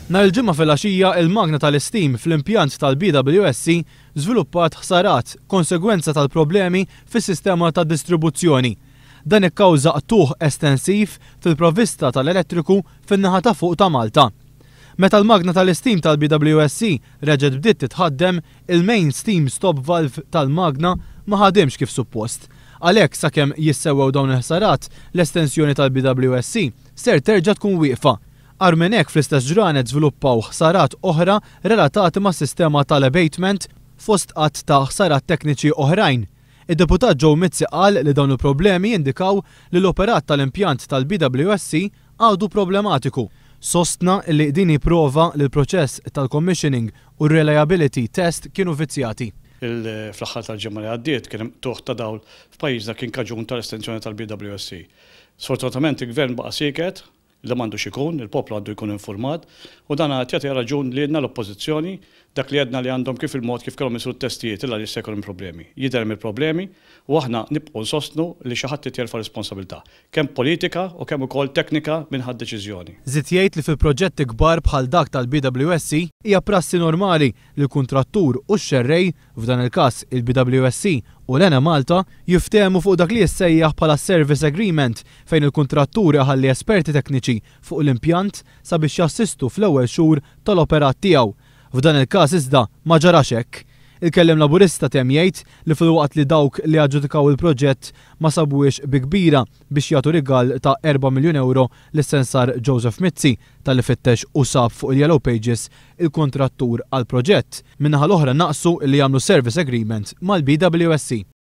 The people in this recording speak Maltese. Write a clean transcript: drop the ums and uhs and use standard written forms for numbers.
Nhar il-Ġimgħa filgħaxija, il-magna tal-istim fl-impjant tal-BWSC żviluppat ħsarat konsegwenza tal-problemi fis-sistema ta' distribuzzjoni. Dan ikkawża qtugħ estensiv fil-provvista tal-elettriku fin-naħa ta' fuq ta' Malta. Meta l-magna tal-istim tal-BWSC reġgħet bdiet titħaddem, il-main steam stop valve tal-magna ma ħadimx kif suppost. Għalhekk sakemm jissewwew dawn il-ħsarat, l-estensjoni tal-BWSC ser terġa' tkun wieqfa. Agħar minn hekk fl-istess ġranet żviluppaw ħsarat oħra relatati mas-sistema tal-abatement fost għadd ta' ħsarat tekniċi oħrajn. Id-Deputat Joe Mizzi qal li dawn il-problemi jindikaw li l-operat tal-impjant tal-BWSC għadu problematiku. Sostna li din hi prova li l-proċess tal-commissioning u r-reliability test kienu vizzjati. Fl-aħħar tal-ġimgħa li għaddiet kien hemm qtugħ ta' dawl f'pajjiżna kien kaġun tal-estensjoni tal-BWSC. Sfortunatament il-Gvern baqa' sieket, li m'għandux ikun, il-poplu għandu jkun infurmat u dan qed jagħti raġun lilna l-Oppożizzjoni dak li għedna li għandhom kif il-mod kif kellhom isiru t-testijiet illa għaliex se jkun hemm problemi. Jidher hemm il-problemi u aħna nibqgħu nsostnu li xi ħadd irid jerfa' responsabilità, kemm politika u kemm ukoll teknika min ħa d-deċiżjoni. Żied jgħid li fi proġetti kbar bħal dak tal-BWSC hija prassi normali li l-kuntrattur u x-xerrej, f'dan il-każ il-BWSC u l-Enemalta, jiftehmu fuq dak li jissejjaħ bħala service agreement fejn il-kuntrattur iħalli esperti tekniċi fuq l-impjant sabiex jassistu fl-ewwel xhur tal-operat tiegħu. F'dan il-każ iżda ma ġarax hekk. Il-kelliem Laburista temm jgħid li filwaqt li dawk li aġġudikaw il-proġett ma sabuhiex bi kbira biex jagħtu rigal ta' erba' miljun ewro lis-sensar Joseph Mizzi talli fittex u sab fuq il-Yellow Pages il-kuntrattur għall-proġett, min-naħa l-oħra naqsu li jagħmlu service agreement mal-BWSC.